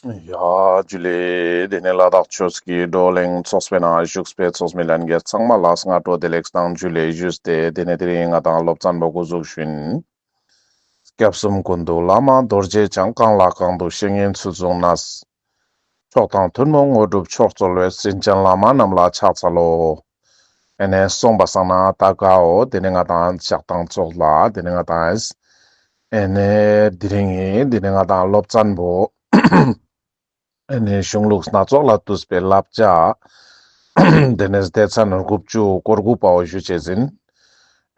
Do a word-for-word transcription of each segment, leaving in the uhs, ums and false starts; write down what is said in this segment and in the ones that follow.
ཡ་ཇུ་ལེ། དེ་ནས་ལ་དྭགས་ཆོས་ཀྱི་བགྲོ་གླེང་ཚོགས་པའི་ནང་བཞུགས་པའི་ཚོགས་མི་ལྷན་རྒྱས་ཚང་མ་ལ་སྔ་དྲོ་བདེ་ལེགས་དང་ཇུ་ལེ་ཞུས་ཏེ། དེ་ནས་དེ་རིང་ང་དང་སློབ་ཚན་པོ་འགོ་འཛུགས་ཞུ་ཡིན། སྐྱབས་གསུམ་ཀུན་འདུས་བླ་མ་རྡོ་རྗེ་འཆང་། གང་ལ་གང་འདུལ་བཤེས་གཉེན་ཚུལ་བཟུང་ནས། མཆོག་དང་ཐུན་མོང་དངོས་གྲུབ་མཆོག་སྩོལ་བའི། དྲིན་ཅན་བླ་མ་རྣམས་ལ་ཕྱག་འཚལ་ལོ། ཨེ་ནས་སོང་པ་སང་ན་ད་གའོ་དེ་ནས་ང་དང་ཞག་དང་ཙོགས་ལ་དེ་ནས་ང་དང་ཨེ་ནས་དེ་རིང་ངི་དེ་ནས་ང་དང་སློབ་ཚན་པོ་ཨེ་ནས་གཞུང་ལུགས་སྣ་ཚོགས་ལས་བཏུས་པའི་བསླབ་བྱ། དེ་ནས་སྡེ་ཚན་དགུ་བཅུ་གོ་དགུ་པའོ་ཞུ་ཅེས་ཡིན།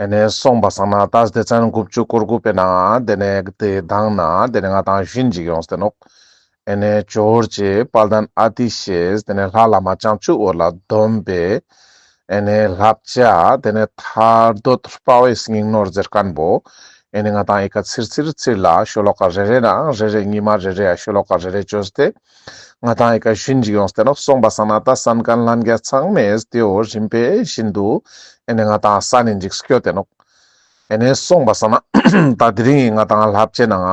ཨེ་ནས་སོང་པ་སང་ན་ད་སྡེ་ཚན་དགུ་བཅུ་གོ་དགུ་པའི་ནང་དེ་ནས་དེ་དང་ན་དེ་ནས་ང་དང་ཞུན་ཅིག་ཡོངས་ཏེ་ནོག་ཨེ་ནས་ཇོ་བོ་རྗེ་དཔལ་ལྡན་ཨ་ཏི་ཤས་དེ་ནས་ལྷ་བླ་མ་བྱང་ཆུབ་འོད་ལ་འདོམས་པའི་ཨེ་ནས་བསླབ་བྱ་དེ་ནས་ཐར་འདོད་དཔའ་བོའི་སྙིང་ནོར་ཟེར་མཁན་པོ། ཨེ་ནས་ང་དང་ཨི་ཀ་ཚིར་ཚིར་ཚིར་ལ་ཤོ་ལོ་ཀ་རེ་རེ་ནང་རེ་རེ་ཉི་མ་རེ་རེ་ཡ་ཤོ་ལོ་ཀ་རེ་རེ་བཅོས་ཏེ། ང་དང་ཨི་ཀ་ཞུན་ཅིག་ཡོངས་ཏེ་ནོག་སོང་པ་སང་ན་ད་གསན་མཁན་ལྷན་རྒྱས་ཚང་མས་དེའོ་རིམ་པས་བཞིན་དུ་ཨེ་ནས་ང་དང་གསན་ནིན་ཅིག་སྐྱོད་དེ་ནོག་ཨེ་ནས་སོང་པ་སང་ན་ད་དེ་རིང་ང་དང་བསླབ་བྱའི་ནང་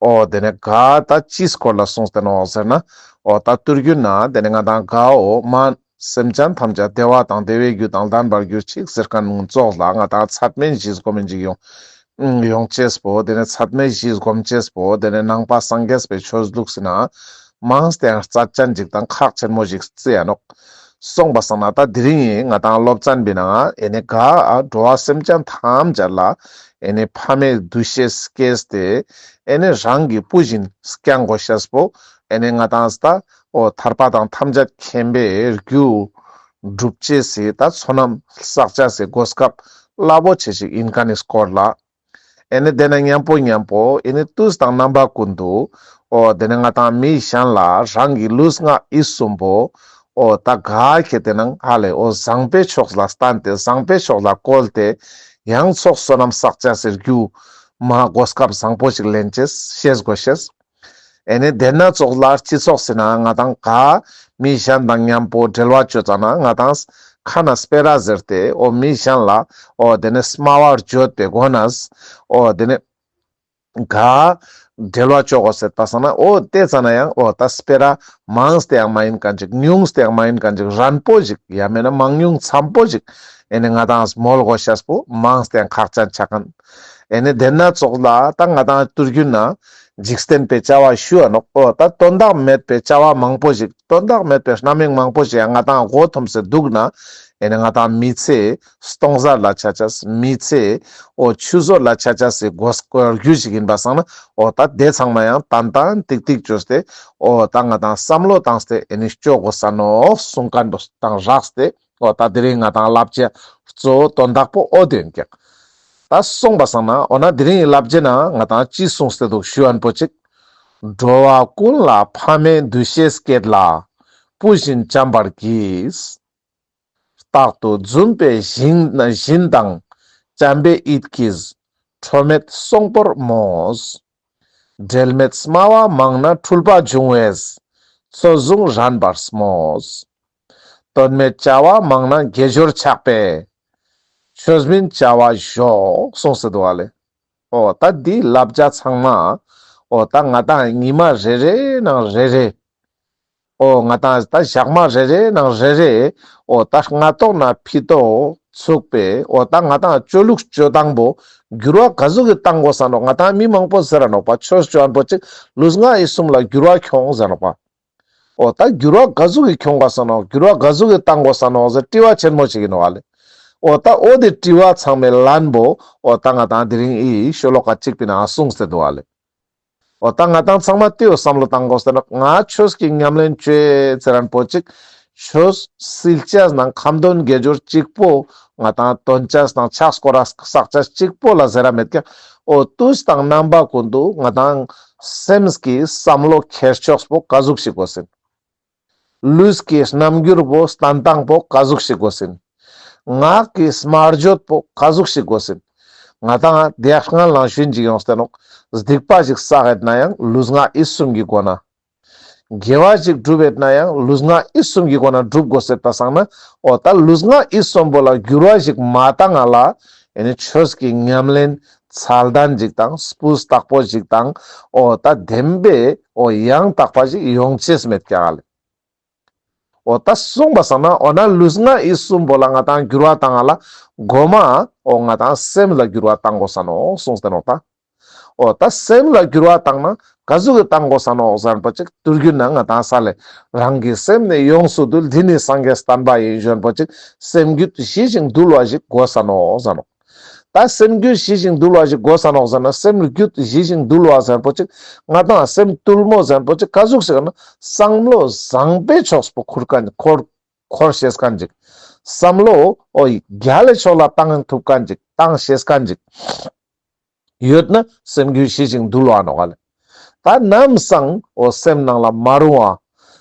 ཨོ་དེ་ནས་ག་ད་ཅིའི་སྐོར་ལ་གསུངས་ཏེ་ནོག་ཟེར་ན། ཨོ་ད་ཏུར་རྒྱུད་ན་དེ་ནས་ང་དང་གའོ་མ་སེམས་ཅན་ཐམས་ཅད་བདེ་བ་དང་བདེ་བའི་རྒྱུ་དང་ལྡན་པར་གྱུར་ཅིག་ཟེར་མཁན་ཙོགས་ལ་ང་དང་ཚད་མེད་བཞི་སྒོམ་ཅིག་ཡོང་ཡོང་ཅེས་པོ་དེ་ནས་ཚད་མེད་བཞི་སྒོམ་ཅེས་པོ་དེ་ནས་ནང་པ་སངས་རྒྱས་པའི་ཆོས་ལུགས་སི་ནང་མང་སྟེ་ཡང་རྩ་ཅན་ཅིག་དང་ཁག་ཆེན་མོ་ཞིག་བརྩི་ཡ་ནོག་སོང་པ་སང་ན་ད་དེ་རིང་ང་དང་སློབ་ཚན་པའི་ནང་ཨེ་ནས་ག་འགྲོ་བ་སེམས་ཅན་ཐམས་ཅད་ལ་ཨེ་ནས་ཕ་མའི་འདུ་ཤེས་སྐྱེས་ཏེ་ཨེ་ནས་རང་གི་བུ་བཞིན་སྐྱང་དགོས་ཤེས་པོ་ཨེ་ནས་ང་དང་ད་ཨོ་ཐར་པ་དང་ཐམས་ཅད་མཁྱེན་པའི་རྒྱུ་སྒྲུབ་ཅེས་སི་ད་བསོད་ནམས་བསགས་ཅེས་སི་གོ་སྐབས་རླབས་པོ་ཆེ་ཞིག་ཡིན་མཁན་ནི་སྐོར་ལ། ཨེ་ནི་དེ་ན་མཉམ་པོ་མཉམ་པོ་ཨེ་ནི་དུས་དང་རྣམ་པ་ཀུན་ཏུ་ཨོ་དེ་ནི་ང་དང་མི་གཞན་ལ་རང་གི་ལུས་ངག་ཡིད་གསུམ་པོ་ཨོ་ད་ག་ཁེ་ཏེ་ནང་ཧ་ལེ་ཨོ་བཟང་པའི་ཕྱོགས་ལ་བསྟན་ཏེ་བཟང་པའི་ཕྱོགས་ལ་བཀོལ་ཏེ་ཡང་ཚོགས་བསོད་ནམས་བསགས་ཅེས་སི་རྒྱུ་མ་གོ་སྐབས་བཟང་པོ་ཞིག་ལེན་ཅེས་ཤེས་དགོས་ཤེས། ཨེ་ནི་དེ་ན་ཙོགས་ལ་སྤྱི་ཚོགས་སི་ནང་ང་དང་ག་མི་གཞན་དང་མཉམ་པོ་འབྲེལ་བ་ཅོ་ཙ་ན་ང་དང་ཁ་ན་སྤེ་ར་ཟེར་ཏེ་ཨོ་མི་གཞན་ལ་ཨོ་དེ་ནི་སྨྲ་བར་བརྗོད་པའི་སྒོ་ནས་ཨོ་དེ་ནི་ག་འབྲེལ་བ་ཅོ་དགོས་ཟེར་པ་སང་ན་ཨོ་དེ་ཙ་ན་ཡང་ཨོ་ད་སྤེ་ར་མང་སྟེ་ཡང་མ་ཡིན་མཁན་ཅིག་ཉུང་སྟེ་ཡང་མ་ཡིན་མཁན་ཅིག་རན་པོ་ཞིག་ཡང་མེད་ན་མང་ཉུང་འཚམ་པོ་ཞིག་ཨེ་ནི་ང་དང་མོལ་དགོས་ཤེས་པོ་མང་སྟེ་ཡང་ཁག་ཅན་ཆ་མཁན། ཨེ་ནི་དེ་ན་ཙོགས་ལ་ད་ང་དང་ཏུར་རྒྱུད་ན་འཇིག་རྟེན་པའི་བྱ་བ་ཞུ་འ་ནོག་ཨོ་ད་དོན་དག་མེད་པའི་བྱ་བ་མང་པོ་ཞིག་དོན་དག་མེད་པའི་རྣམ་གཡེང་མང་པོ་ཞིག་ཡང་ང་དང་མགོ་འཐོམས་སེ་འདུག་ན་ཨེ་ནི་ང་དང་མི་ཚེ་སྟོང་ཟད་ལ་ཆ་ཅེས་མི་ཚེ་ཨོ་ཆུད་ཟོས་ལ་ཆ་ཅེས་སི་གོ་སྐོར་རྒྱུ་ཞིག་ཡིན་པ་སང་ན་ཨོ་ད་དེ་ཚང་མ་ཡང་ཏན་ཏན་ཏིག་ཏིག་ཅོས་ཏེ་ཨོ་ད་ང་དང་བསམ་བློ་བཏང་སྟེ་ཨེ་ནི་ཅོ་དགོས་ས་ནོག་གསུང་མཁན་པོ་དང་སྦྲགས་ཏེ་ཨོ་ད་དེ་རིང་ང་དང་བསླབ་བྱ་གཙོ་བོ་དོན་དག་པོ་ཨོ་དེ་ཡིན་ཀྱག་ད་སོང་པ་སང་ན་ཨོ་ན་དེ་རིང་བསླབ་བྱའི་ནང་ང་དང་ཅི་གསུངས་ཏེ་འདུག་ཞུ་འ་པོ་ཅིག་འགྲོ་བ་ཀུན་ལ་ཕ་མའི་འདུ་ཤེས་བསྐྱེད་ལ། བུ་བཞིན་བྱམས་པར་གྱིས། རྟག་ཏུ་འཛུམ་པའི་བཞིན་བཞིན་དང་། བྱམས་པའི་ཡིད་ཀྱིས་ཁྲོ་མེད་གསོང་པོར་མོས། འབྲལ་མེད་སྨྲ་བ་མང་ན་འཁྲུལ་པ་འབྱུང་བས། ཚོད་བཟུང་རན་པར་སྨོས། དོན་མེད་བྱ་བ་མང་ན་དགེ་སྦྱོར་ཆགས་པས། ཆོས་མིན་བྱ་བ་ཞོག་གསུངས་སེ་འདུག་ཨ་ལེ། ཨོ་ད་འདི་བསླབ་བྱ་ཚང་མ་ཨོ་ད་ང་དང་ཉི་མ་རེ་རེ་ནང་རེ་རེ་ཨོ་ང་དང་ད་ཞག་མ་རེ་རེ་ནང་རེ་རེ་ཨོ་ད་སྔ་ཏོག་ནེ་ཕི་ཏོག་ཚུགས་པའི་ཨོ་ད་ང་དང་ཅོ་ལུགས་ཅོ་སྟངས་པོ་འགྱུར་བ་ག་ཟུག་གི་བཏང་དགོས་ས་ནོག་ང་དང་མི་མང་པོ་ཟེར་ར་ནོག་པ་ཆོས་ཅོ་འ་པོ་ཅིག་ལུས་ངག་ཡིད་གསུམ་ལ་འགྱུར་བ་ཁྱོང་ཟེར་ནོག་པ། ཨོ་ད་འགྱུར་བ་ག་ཟུག་གི་ཁྱོང་དགོས་ས་ནོག་འགྱུར་བ་ག་ཟུག་གི་བཏང་དགོས་ས་ནོག་ཟེར་དྲི་བ་ཆེན་མོ་ཅིག་ཡིན་ནོག་ཨ་ལེ། ཨོ་ད་ཨོ་དེ་དྲི་བ་ཚང་མའི་ལན་པོ་ཨོ་ད་ང་དང་དེ་རིང་ཨི་ཤོ་ལོ་ཀ་གཅིག་པའི་ནང་གསུངས་ཏེ་འདུག་ཨ་ལེ། ཨོ་ད་ང་དང་ཚང་མ་དེའོ་བསམ་བློ་བཏང་དགོས་ཟེར་ན་ང་ཆོས་ཀྱི་ཉམས་ལེན་ཅོ་ཟེར་རན་པོ་ཅིག་ཆོས་སིལ་ཅེས་ནང་ཁ་འདོན་དགེ་སྦྱོར་གཅིག་པོ་ང་དང་འདོན་ཅེས་དང་ཕྱག་སྐོར་ར་བསགས་ཅེས་གཅིག་པོ་ལ་ཟེར་ར་མེད་ཀྱག་ཨོ་དུས་དང་རྣམ་པ་ཀུན་ཏུ་ང་དང་སེམས་ཀྱི་བསམ་བློ་འཁྱེར་ཕྱོགས་པོ་ག་ཟུག་ཞིག་དགོས་ཟེར། ལུས་ཀྱི་རྣམ་འགྱུར་པོ་བསྟན་སྟངས་པོ་ག་ཟུག་ཞིག་དགོས་ཟེར། ངག་གི་སྨྲ་བརྗོད་པོ་ག་ཟུག་ཞིག་དགོས་ཟེར། ང་དང་དེ་སྔ་ལ་ཞུན་ཅིག་ཡོངས་ཏེ་ནོག་སྡིག་པ་ཞིག་བསགས་ཡོད་ན་ཡང་ལུས་ངག་ཡིད་གསུམ་གྱི་སྒོ་ནེ། དགེ་བ་ཞིག་སྒྲུབ་ཡོད་ན་ཡང་ལུས་ངག་ཡིད་གསུམ་གྱི་སྒོ་ནེ་སྒྲུབ་དགོས་ཟེར་པ་སང་ན་ཨོ་ད་ལུས་ངག་ཡིད་གསུམ་པོ་ལ་འགྱུར་བ་ཞིག་མ་བཏང་ང་ལ་ཨེ་ནི་ཆོས་ཀྱི་ཉམས་ལེན་ མཚན་ལྡན་ཞིག་དང་སྤུས་དག་པོ་ཞིག་དང་འོ་ད་བདེན་པའི་འོ་ཡང་དག་པ་ཞིག་ཡོང་ཅེས་མེད་ཀྱག་ལེ། འོ་ད་སོང་པ་སང་ན་འོ་ན་ལུས་ངག་ཡིད་གསུམ་པོ་ལ་ང་ཏང་འགྱུར་བ་བཏང་ང་ལ་གོ་མ་འོ་ང་ཏང་སེམས་ལ་འགྱུར་བ་བཏང་དགོས་ས་ནོག་གསུངས་ཏེ་ནོག་ད། འོ་ད་སེམས་ལ་འགྱུར་བ་བཏང་ན་ག་ཟུག་གི་བཏང་དགོས་ས་ནོག་ཟེར་ན་པོ་ཅིག་དུས་རྒྱུན་ན་ང་ཏང་ས་ལེ་རང་གི་སེམས་ནི་ཡོངས་སུ་འདུལ། འདི་ནི་སངས་རྒྱས་བསྟན་པ་ཡིན་ཞུ་ན་པོ་ཅིག་སེམས་རྒྱུད་ཞི་ཞིང་དུལ་བ་ཞིག་དགོས་ས་ནོག་ཟེར་ནོག་ད་སེམས་རྒྱུད་ཞི་ཞིང་དུལ་བ་ཞིག་དགོས་ས་ནོག་ཟེར་ན་སེམས་རྒྱུད་ཞི་ཞིང་དུལ་བ་ཟེར་ན་པོ་ཅིག་ང་ཏང་སེམས་དུལ་མོ་ཟེར་ན་པོ་ཅིག་ག་ཟུག་ཞིག་ན་བསམ་བློ་བཟང་པོའི་ཕྱོགས་པོ་འཁོར་མཁན་འཁོར་འཁོར་ཤེས་མཁན་ཅིག་བསམ་བློ་འོ་ཡི་རྒྱལ་ལ་ཕྱོགས་ལ་བཏང་ཐུབ་མཁན་ཅིག་བཏང་ཤེས་མཁན་ཅིག་ཡོད་ན་སེམས་རྒྱུད་ཞི་ཞིང་དུལ་བ་ནོག་ལེ། ད་ནམ་སང་འོ་སེམས་ནང་ལ་མ་རུང་བ།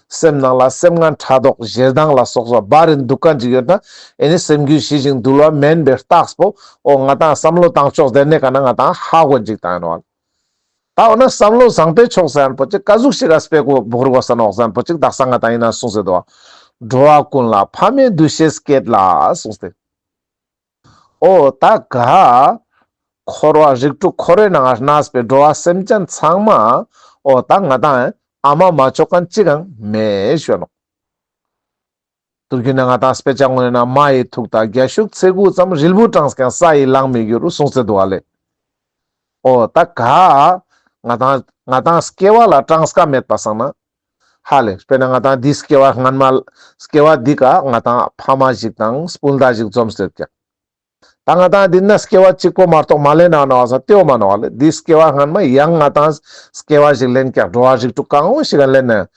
སེམས་ནང་ལ་སེམས་ངན་ཕྲག་དོག་ཞེ་སྡང་ལ་སོགས་པ་འབར་རིན་འདུག་མཁན་ཅིག་ཡོད་ན་ཨེ་ནི་སེམས་རྒྱུད་ཞི་ཞིང་དུལ་བ་མེན་པའི་རྟགས་པོ་འོ་ང་ཏང་བསམ་བློ་བཏང་ཕྱོགས་དེ་ནས་ཀ་ན་ང་ཏང་ཧ་གོ་ཅིག་བཏང་ཡོད་ནོག་ལེ། ད་འོ་ན་བསམ་བློ་བཟང་པོའི་ཕྱོགས་ཟེར་ན་པོ་ཅིག་ག་ཟུག་ཞིག་ག་སྤེལ་དགོས་བོར་དགོས་ས་ནོག་ཟེར་ན་པོ་ཅིག་དག་ས་ང་ཏང་ཡིན་ན་གསུངས་ཟེར་དོ། འགྲོ་བ་ཀུན་ལ་ཕ་མའི་འདུ་ཤེས་བསྐྱེད་ལ་གསུངས་ཏེ། འོ་ད་ག་འཁོར་བ་རིགས་དྲུག་འཁོར་བའི་ནང་ང་གནས་པའི་འགྲོ་བ་སེམས་ཅན་ཚང་མ་འོ་ད་ང་ཏང་ཨ་མ་མ་ཆོག་མཁན་ཅིག་ཡང་མེད་ཞུ་ནོག་དུས་རྒྱུན་ན་ང་ཏང་དཔེ་ཆ་ངོས་ན་མ་ཡི་ཐུག་ད་རྒྱ་ཤུག་ཚེ་འགུགས་ཙམ། རིལ་བུ་བགྲངས་ཀྱང་ས་ཡིས་ལང་མི་འགྱུར་གསུངས་ཏེ་འདུག་ལེ། འོ་ད་ག་ང་ཏང་ང་ཏང་སྐྱེ་བ་ལ་གྲངས་ཀ་མེད་པ་སང་ན། ཧ་ལེ་དཔེར་ན་ང་ཏང་འདི་སྐྱེ་བ་སྔན་མ་སྐྱེ་བ་འདི་ཀ་ང་ཏང་ཕ་མ་ཞིག་དང་སྤུན་ཟླ་ཞིག་འཛོམས་ཏེ་ཡོད་ཀྱག་ད་ང་ཏང་འདི་ན་སྐྱེ་བ་གཅིག་པོ་མ་གཏོགས་མ་ལེན་ན་ནོག་ས་ཏེའོ་མ་ནོག་ལེ། འདི་སྐྱེ་བ་སྔན་མ་ཡང་ང་ཏང་སྐྱེ་བ་ཞིག་ལེན་ཀྱག་འགྲོ་བ་རིགས་དྲུག་གང་བོ་ཞིག་ལེན་ན་ཡང་།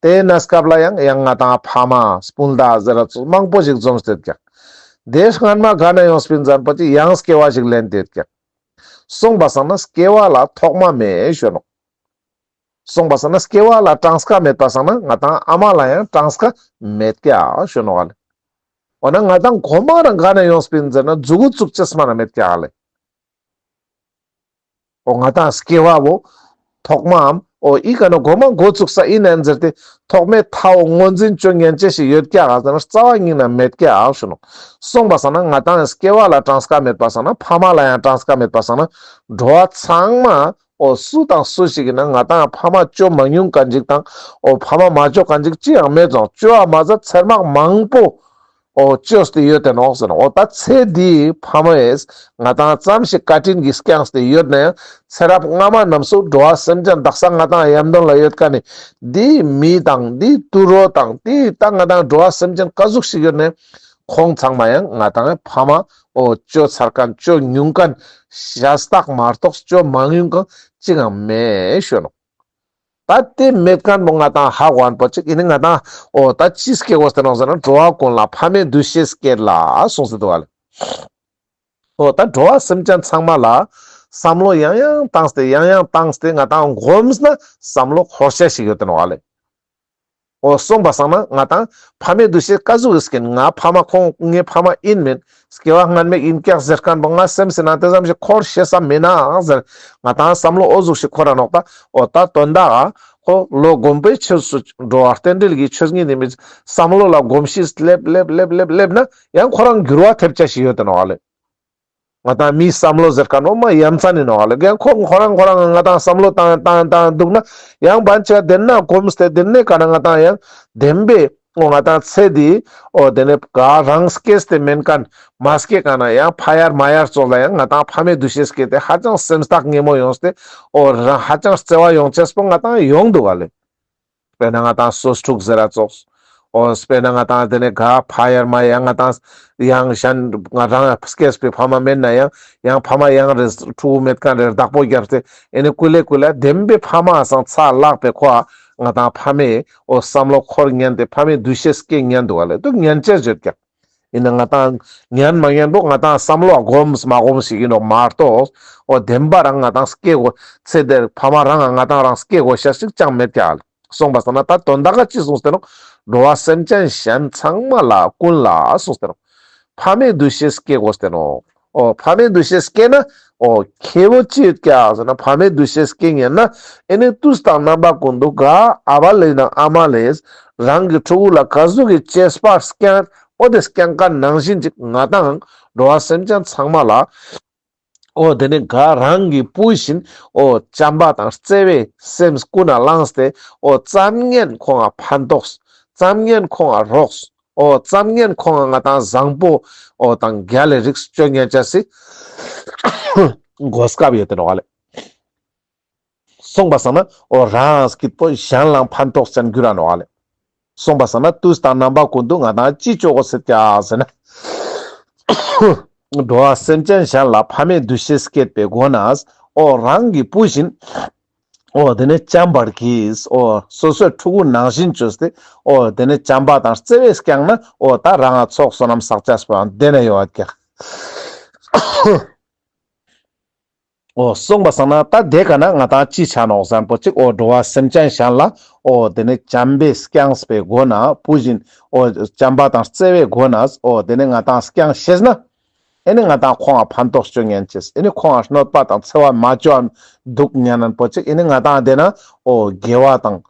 དེ་ན་སྐབས་ལ་ཡང་ཡང་ང་ཏང་ཕ་མ་སྤུན་ཟླ་ཟེར་ར་ཚོ་མང་པོ་ཞིག་འཛོམས་ཏེ་ཡོད་ཀྱག་དེ་སྔན་མ་ག་ན་ཡོངས་པིན་ཟེར་ན་པོ་ཅིག་ཡང་སྐྱེ་བ་ཞིག་ལེན་ཏེ་ཡོད་ཀྱག་སོང་པ་སང་ན་སྐྱེ་བ་ལ་ཐོག་མ་མེད་ཞུ་ནོག་སོང་པ་སང་ན་སྐྱེ་བ་ལ་གྲངས་ཀ་མེད་པ་སང་ན་ང་ཏང་ཨ་མ་ལ་ཡང་གྲངས་ཀ་མེད་ཀྱག་ཞུ་ནོག་ལེ། འོ་ན་ང་ཏང་གོ་མ་རང་ག་ན་ཡོངས་པིན་ཟེར་ན་མཛུ་གུ་བཙུགས་ཅེས་མ་ན་མེད་ཀྱག་ལེ། འོ་ང་ཏང་སྐྱེ་བ་བོ་ཐོག་མའམ་འོ་ཨི་ཀ་ན་གོ་མ་འགོ་བཙུགས་ས་ཨིན་ན་ཟེར་ཏེ་ཐོག་མའི་མཐའ་འོ་ངོས་འཛིན་ཅོ་ཉན་ཅེས་ཤིག་ཡོད་ཀྱག་ཟེར་ན་རྩ་བ་ཉིད་ན་མེད་ཀྱག་ཞུ་ནོག་སོང་པ་སང་ན་ང་ཏང་སྐྱེ་བ་ལ་གྲངས་ཀ་མེད་པ་སང་ན་ཕ་མ་ལ་ཡང་གྲངས་ཀ་མེད་པ་སང་ན་འགྲོ་བ་ཚང་མ་འོ་སུ་དང་སུ་ཞིག་ཡིན་ན་ང་ཏང་ཕ་མ་ཅོ་མ་མྱོང་མཁན་ཅིག་དང་འོ་ཕ་མ་མ་ཅོ་མཁན་ཅིག་ཅི་ཡང་མེད་ཙང་ཅོ་བ་མ་ཟད་ཚེར་མག་མང་པོ་འོ་ཅོས་ཏེ་ཡོད་དེ་ནོག་ཟེར་ན། འོ་ད་ཚེ་འདིའི་ཕ་མ་ཡིས་ང་ཏང་ཙམ་ཞིག་བཀའ་དྲིན་གྱིས་བསྐྱངས་ཏེ་ཡོད་ན་ཡང་ཚེ་རབས་སྔ་མ་རྣམས་སུ་འགྲོ་བ་སེམས་ཅན་དག་ས་ང་ཏང་ཡམ་དོན་ལ་ཡོད་མཁན་ནི་འདིའི་མི་དང་འདིའི་དུད་འགྲོ་དང་འདིའི་ད་ང་ཏང་འགྲོ་བ་སེམས་ཅན་ག་ཟུག་ཞིག་ཡོད་ན་ཁོང་ཚང་མ་ཡང་ང་ཏང་ཕ་མ་འོ་ཅོ་ཚར་མཁན་ཅོ་མྱོང་མཁན་ཤ་སྟག་མ་གཏོགས་ཅོ་མ་མྱོང་མཁན་ཅི་ཡང་མེད་ཞུ་ནོག་ད་དེ་མེད་མཁན་པོ་ང་ཏང་ཧ་གོ་ན་པོ་ཅིག་ཨི་ནི་ང་ཏང་འོ་ད་ཅི་སྐྱེ་དགོས་ཏེ་ནོག་ཟེར་ན་འགྲོ་བ་ཀུན་ལ་ཕ་མའི་འདུ་ཤེས་བསྐྱེད་ལ་གསུངས་ཏེ་འདུག་ལེ། འོ་ད་འགྲོ་བ་སེམས་ཅན་ཚང་མ་ལ་བསམ་བློ་ཡང་ཡང་བཏང་སྟེ་ཡང་ཡང་བཏང་སྟེ་ང་ཏང་སྒོམས་ན་བསམ་བློ་འཁོར་ཤེས་ཤིག་ཡོད་དེ་ནོག་ལེ། འོ་སོང་པ་སང་ན་ང་ཏང་ཕ་མའི་འདུ་ཤེས་ག་ཟུག་གི་སྐྱེ་ན་ང་ཕ་མ་ཁོང་ངའི་ཕ་མ་ཨིན་མིན་སྐྱེ་བ་སྔན་མའི་ཨིན་ཀྱག་ཟེར་མཁན་པོ་ང་སེམས་སི་ནང་དེ་ཙམ་ཞིག་འཁོར་ཤེས་ས་མེད་ན་ཟེར་ང་ཏང་བསམ་བློ་འོ་ཟུག་ཞིག་འཁོར་ར་ནོག་ད། འོ་ད་དོན་དག་ཁོ་ལོ་གོམས་པའི་ཆོས་སུ་འགྲོ་བ་རྟེན་འབྲེལ་གྱི་ཆོས་ཉིད་ནི་མི་བསམ་བློ་ལ་གོམས་གཤིས་སླེབས་སླེབས་སླེབས་སླེབས་སླེབས་ན་ཡང་ཁོ་རང་འགྱུར་བ་ཐེབས་ཆ་ཞིག་ཡོད་དེ་ནོག་ལེ། ང་ཏང་མིའི་བསམ་བློ་ཟེར་མཁན་འོ་མ་ཡ་མཚན་ནི་ནོག་ལེ། ཡང་ཁོ་ཁོ་རང་ཁོ་རང་ང་ཏང་བསམ་བློ་བཏང་བཏང་བཏང་འདུག་ན་ཡང་བན་ཆ་དེ་ན་གོམས་ཏེ་དེ་ནས་ག་ན་ང་ཏང་ཡང་བདེན་པའི་འོ་ང་ཏང་ཚེ་འདི་འོ་དེ་ནས་ག་རང་སྐྱེས་ཏེ་མེན་མཁན་མ་སྐྱེས་ག་ན་ཡང་ཕ་ཡར་མ་ཡར་ཙོགས་ལ་ཡང་ང་ཏང་ཕ་མའི་འདུ་ཤེས་སྐྱེས་ཏེ་ཧ་ཅང་སེམས་ཐག་ཉེ་མོ་ཡོངས་ཏེ་འོ་རང་ཧ་ཅང་བརྩེ་བ་ཡོང་ཅེས་པོ་ང་ཏང་ཡོང་འདུག་ག་ལེ། དཔེར་ན་ང་ཏང་སོ་ཕྲུག་ཟེར་ར་ཙོགས། འོ་དཔེར་ན་ང་ཏང་དེ་ནས་ག་ཕ་ཡར་མ་ཡང་ང་ཏང་ཡང་གཞན་ང་རང་སྐྱེས་པའི་ཕ་མ་མེད་ན་ཡང་ཡང་ཕ་མ་ཡང་རེ་ཕྲུ་གུ་མེད་མཁན་རེ་བདག་པོ་རྒྱབ་སྟེ་ཨེ་ནི་ཀུ་ལེ་ཀུ་ལེ་བདེན་པའི་ཕ་མ་སང་ཚ་ལག་པའི་ཁོ་ང་ཏང་ཕ་མའི་འོ་བསམ་བློ་འཁོར་ཉན་ཏེ་ཕ་མའི་འདུ་ཤེས་སྐྱེ་ཉན་འདུག་ག་ལེ། འདུག་ཉན་ཅེས་ཡོད་ཀྱག་ཡིན་ན་ང་ཏང་ཉན་མ་ཉན་པོ་ང་ཏང་བསམ་བློ་གོམས་མ་གོམས་ཤིག་ཡིན་ནོག་མ་གཏོགས་འོ་བདེན་པ་རང་ང་ཏང་སྐྱེ་དགོས་ཚེ་འདིར་ཕ་མ་རང་ང་ང་ཏང་རང་སྐྱེ་དགོས་ཤ་ཞིག་ཅང་མེད་ཀྱག་ལེ། གསུངས་པ་སང་ན་ད་དོན་དག་ག་ཅི་གསུངས་ཏེ་ནོག་འགྲོ་བ་སེམས་ཅན་གཞན་ཚང་མ་ལ་ཀུན་ལ་གསུངས་ཏེ་ནོག་ཕ་མའི་འདུ་ཤེས་སྐྱེ་དགོས་ཏེ་ནོག་འོ་ཕ་མའི་འདུ་ཤེས་སྐྱེ་ན་འོ་ཁེ་བོ་ཅི་ཡོད་ཀྱག་ཟེར་ན་ཕ་མའི་འདུ་ཤེས་སྐྱེ་ཉན་ན་ཨེ་ནི་དུས་དང་རྣམ་པ་ཀུན་ཏུ་ག་ཨ་བ་ལེ་དང་ཨ་མ་ལེས་རང་གི་ཕྲུ་གུ་ལ་ག་ཟུག་གི་གཅེས་པར་བསྐྱངས་འོ་དེ་བསྐྱངས་མཁན་ནང་བཞིན་ཅིག་ང་ཏང་འགྲོ་བ་སེམས་ཅན་ཚང་མ་ལ་ འོ་དེ་ནི་ག་རང་གི་བུ་བཞིན་འོ་བྱམས་པ་དང་བརྩེ་བའི་སེམས་ཀུན་ནས་བླངས་ཏེ་འོ་ཙམ་ངན་ཁོང་ང་ཕན་ཐོགས། ཙམ་ངན་ཁོང་ང་རོགས། འོ་ཙམ་ངན་ཁོང་ང་ང་དང་བཟང་པོ་འོ་དང་རྒྱལ་ལ་རིགས་སྤྱོད་ཉན་ཅེས་སི་གོ་སྐབས་ཡོད་དེ་ནོག་ལེ། སོང་པ་སང་ན་འོ་རང་སྐྱིད་པོ་གཞན་ལའང་ཕན་ཐོགས་ཅན་འགྱུར་ར་ནོག་ལེ། སོང་པ་སང་ན་དུས་དང་རྣམ་པ་ཀུན་ཏུ་ང་དང་ཅི་ཅོ་གོས་ཟེར་ཀྱག་ཟེར་ན། འགྲོ་བ་སེམས་ཅན་གཞན་ལ་ཕ་མའི་འདུ་ཤེས་སྐྱེད་པའི་སྒོ་ནས་འོ་རང་གི་བུ་བཞིན་འོ་དེ་ནི་བྱམས་པར་གྱིས། འོ་སོ་སོའི་ཕྲུ་གུ་ནང་བཞིན་བཅོས་ཏེ་འོ་དེ་ནི་བྱམས་པ་དང་བརྩེ་བས་བསྐྱངས་ན་འོ་ད་རང་ང་ཚོགས་བསོད་ནམས་བསགས་ཅེས་པོའང་དེ་ན་ཡོད་ཀྱག། འོ་སོང་པ་སང་ན་ད་དེ་ག་ན་ང་དང་ཅི་ཆ་ནོག་ཟེར་ན་པོ་ཅིག་འོ་འགྲོ་བ་སེམས་ཅན་གཞན་ལ་འོ་དེ་ནི་བྱམས་པས་བསྐྱངས་པའི་སྒོ་ན་བུ་བཞིན་འོ་བྱམས་པ་དང་བརྩེ་བའི་སྒོ་ནས་འོ་དེ་ནི་ང་དང་བསྐྱངས་ཤེས་ན། ཨེ་ནི་ང་དང་ཁོང་ང་ཕན་ཐོགས་སྤྱོད་ཉན་ཅེས། ཨེ་ནི་ཁོང་ང་གནོད་པ་དང་འཚེ་བ་མ་ཅོ་འ་འདུག་ཉན་ན་པོ་ཅིག་ཨེ་ནི་ང་དང་དེ་ན་འོ་དགེ་བ་དང་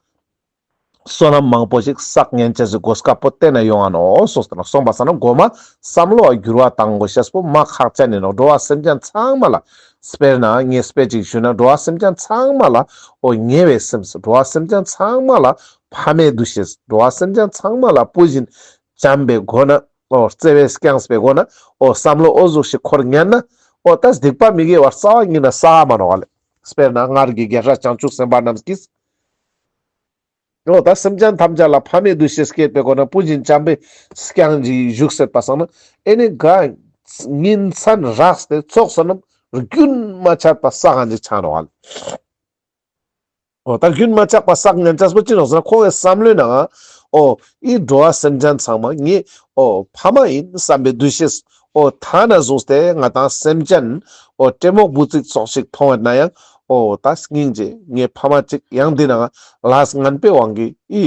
བསོད་ནམས་མང་པོ་ཞིག་བསགས་ཉན་ཅེས་སི་གོ་སྐབས་པོ་དེ་ན་ཡོང་ང་ནོག་སོང་སྟེ་ནོག། སོང་པ་སང་ན་གོ་མ་བསམ་བློ་བ་འགྱུར་བ་བཏང་དགོས་ཤེས་པོ་མ་ཁག་ཅན་ཨིན་ནོག། འགྲོ་བ་སེམས་ཅན་ཚང་མ་ལ་དཔེར་ན་ངས་དཔེ་ཅིག་ཞུས་ན་འགྲོ་བ་སེམས་ཅན་ཚང་མ་ལ་འོ་ཉེ་བའི་སེམས། འགྲོ་བ་སེམས་ཅན་ཚང་མ་ལ་ཕ་མའི་འདུ་ཤེས། འགྲོ་བ་སེམས་ཅན་ཚང་མ་ལ་བུ་བཞིན་བྱམས་པའི་སྒོ་ན་འོ་བརྩེ་བས་བསྐྱངས་པའི་སྒོ་ན་འོ་བསམ་བློ་འོ་ཟུག་ཞིག་འཁོར་ཉན་ན་འོ་ད་སྡིག་པ་མི་དགེ་བ་རྩ་བ་ཉིད་ནས་བསགས་མ་ནོག་ལེ། དཔེར་ན་སྔར་གྱི་རྒྱལ་སྲས་བྱང་ཆུབ་སེམས་དཔའ་རྣམས་ཀྱིས་འོ་ད་སེམས་ཅན་ཐམས་ཅད་ལ་ཕ་མའི་འདུ་ཤེས་སྐྱེད་པའི་སྒོ་ན་བུ་བཞིན་བྱམས་པས་བསྐྱངས་ཏེ་བཞུགས་ཟེར་པ་སང་ན་ཨེ་ནི་ག་ཉིན་མཚན་རགས་ཏེ་ཚོགས་བསོད་ནམས་རྒྱུན་མ་ཆད་པ་བསགས་ཁན་ཅིག་ཆ་ནོག་ལེ། འོ་ད་རྒྱུན་མ་ཆད་པ་བསགས་ཉན་ཅེས་པོ་ཅི་ནོག་ཟེར་ན་ཁོང་གི་བསམ་བློའི་ནང་འོ་འི་འགྲོ་བ་སེམས་ཅན་ཚང་མ་ངའི་འོ་ཕ་མ་ཨིན་བསམ་པའི་འདུ་ཤེས། འོ་ཐ་ན་བཟུང་སྟེ་ང་དང་སེམས་ཅན་འོ་ཏྲེ་མོག་བུ་ཙིག་ཙོགས་ཤིག་མཐོང་ཡོད་ན་ཡང་འོ་ད་སྙིང་རྗེ་ངའི་ཕ་མ་ཅིག་ཡང་འདི་ནང་ལས་ངན་པའི་དབང་གིས་འི་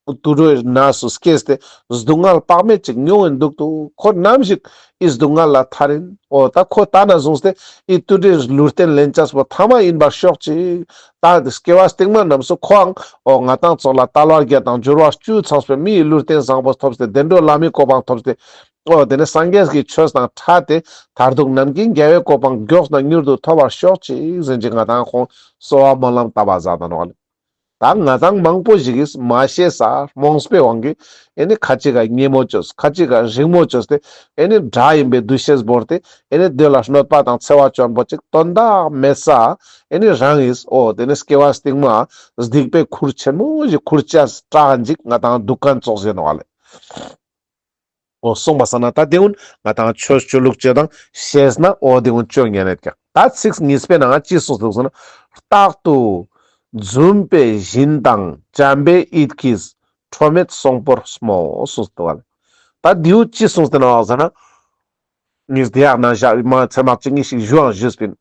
དུད་འགྲོའི་གནས་སུ་སྐྱེས་ཏེ་སྡུག་བསྔལ་དཔག་མེད་ཅིག་མྱོང་ཡིན་འདུག་ཏུ་ཁོ་ནམ་ཞིག་འི་སྡུག་བསྔལ་ལ་ཐར་ཡིན། འོ་ད་ཁོ་ཐ་ན་བཟུང་སྟེ་འི་དུད་འགྲོའི་ལུས་རྟེན་ལེན་ཅེས་པོ་ཐ་མ་ཡིན་པར་ཤོག་ཅིག། ད་སྐྱེ་བ་སྟིང་མ་རྣམས་སུ་ཁོའང་འོ་ང་དང་ཙོགས་ལ་དལ་བ་བརྒྱད་དང་འབྱོར་བ་བཅུ་ཚང་བའི་མིའི་ལུས་རྟེན་བཟང་པོ་ཐོབ་སྟེ་བདེ་འགྲོ་ལྷ་མིའི་གོ་འཕང་ཐོབ་སྟེ་འོ་དེ་ནས་སངས་རྒྱས་ཀྱི་ཆོས་དང་ཕྲད་དེ་མཐར་ཐུག་ནམ་མཁའི་རྒྱལ་བའི་གོ་འཕང་མགྱོགས་ན་མྱུར་དུ་ཐོབ་པར་ཤོག་ཅིག་ཟེར་ཅིག་ང་དང་ཁོང་གསོལ་བ་སྨོན་ལམ་བཏབ་པ་ཟ་ད་ནོག་ལེ། ད་ང་དང་མང་པོ་ཞིག་གིས་མ་ཤེས་ས་རྨོངས་པའི་དབང་གིས་ཨེ་ནི་ཁ་ཅིག་ག་ཉེ་མོ་བཅོས། ཁ་ཅིག་ག་རིང་མོ་བཅོས་ཏེ་ཨེ་ནི་དགྲ་ཡིན་པའི་འདུ་ཤེས་བོར་ཏེ་ཨེ་ནི་དེ་ལ་གནོད་པ་དང་འཚེ་བ་བཅོ་འ་པོ་ཅིག་དོན་དག་མེད་ས་ཨེ་ནི་རང་ངིས་འོ་དེ་ནི་སྐྱེ་བ་སྟིང་མ་སྡིག་པའི་ཁུར་ཆེན་མོ་ཞིག་ཁུར་ཅེས་སྐྲག་ཅིག་ང་དང་འདུག་ཁན་ཙོགས་ཟེར་ནོག་ལེ། འོ་སོང་པ་སང་ན་ད་དེ་ཀུན་ང་དང་ཆོས་ཅོ་ལུགས་ཅོ་དང་ཤེས་ན་འོ་དེ་ཀུན་ཅོ་ཉན་ཡོད་ཀྱག། ད་ཚིག་གཉིས་པའི་ནང་ཅི་གསུངས་འདུག་ཟེར་ན། རྟག་ཏུ་འཛུམ་པའི་བཞིན་དང་བྱམས་པའི་ཡིད་ཀྱིས་ཁྲོ་མེད་གསོང་པོར་སྨོ་གསུངས་འདུག་ལེ། ད་དེའུ་ཅི་གསུངས་ཏེ་ནོག་ཟེར་ན། ངས་དེ་ཡག་ན་ཞག་མ་ཚེར་མ་གཅིག་གཉིས་ཤིག་ཞུའང་ཞུས་པིན།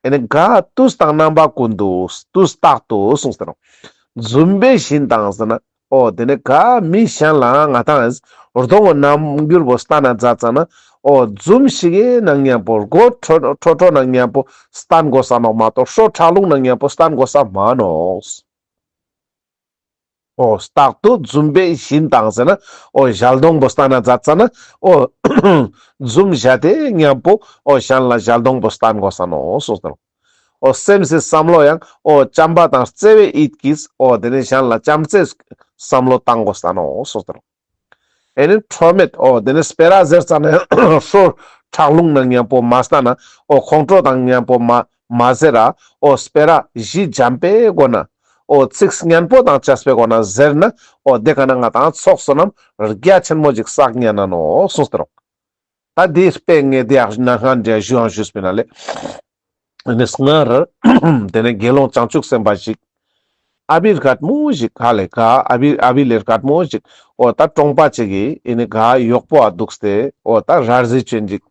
ཨེ་ནི་ག་དུས་དང་རྣམ་པ་ཀུན་ཏུ་དུས་རྟག་ཏུ་གསུངས་ཏེ་ནོག། འཛུམ་པའི་བཞིན་དང་ཟེར་ན། འོ་དེ་ནི་ག་མི་གཞན་ལའང་ང་དང་གདོང་གི་རྣམ་འགྱུར་པོ་སྟན་ན་མཛད་ཙ་ན། འོ་འཛུམ་ཞིག་གི་ནང་མཉམ་པོ་མགོ་ཁྲོ་ཁྲོ་ཁྲོ་ནང་མཉམ་པོ་སྟན་དགོས་ས་ནོག་མ་གཏོགས་ཁྲོ་ཁྲག་རླུང་ནང་མཉམ་པོ་སྟན་དགོས་ས་མ་ནོག། འོ་རྟག་ཏུ་འཛུམ་པའི་བཞིན་དང་ཟེར་ན། འོ་ཞལ་གདོང་པོ་སྟན་ན་མཛད་ཙ་ན། འོ་འཛུམ་བཞད་དེ་མཉམ་པོ་འོ་གཞན་ལ་ཞལ་གདོང་པོ་སྟན་དགོས་ས་ནོག་གསུངས་ཏེ་ནོག། འོ་སེམས་སི་བསམ་བློ་ཡང་འོ་བྱམས་པ་དང་བརྩེ་བའི་ཡིད་ཀྱིས་འོ་དེ་ནི་གཞན་ལ་བྱམས་བརྩེའི་བསམ་བློ་བཏང་དགོས་ས་ནོག་གསུངས་ཏེ་ནོག། ཨེ་ནི་ཁྲོ་མེད་འོ་དེ་ནི་སྤེ་ར་ཟེར་ཙ་ན་ཡང་ཁྲོ་ཁྲག་རླུང་ནང་མཉམ་པོ་མ་སྟན་ན། འོ་ཁོང་ཁྲོ་དང་མཉམ་པོ་མ་མ་ཟེར་ར། འོ་སྤེ་ར་ཞི་འཇམ་པའི་སྒོ་ན། འོ་ཚིག་སྙན་པོ་དང་བཅས་པའི་སྒོ་ན་ཟེར་ན། འོ་དེ་ཀ་ན་ང་དང་ཚོགས་བསོད་ནམས་རྒྱ་ཆེན་མོ་ཅིག་བསགས་ཉན་ན་ནོག་གསུངས་ཏེ་ནོག། ད་དེའི་དཔེ་ངས་དེ་ཡག་ན་སྔ་འདྲ་ཞུའང་ཞུས་པིན་ལེ། ཨེ་ནི་སྔར་དེ་ནི་དགེ་སློང་བྱང་ཆུབ་སེམས་དཔའ་ཞིག་ཨ་བི་རྒད་མོ་ཞིག་ཧ་ལེ་ག་ཨ་བི་ཨ་བི་ལེ་རྒད་མོ་ཞིག་འོ་ད་གྲོང་པ་ཅིག་གི་ཨེ་ནི་ག་གཡོག་པོ་ཨ་འདུག་སྟེ། འོ་ད་ར་རྫི་ཅན་ཅིག།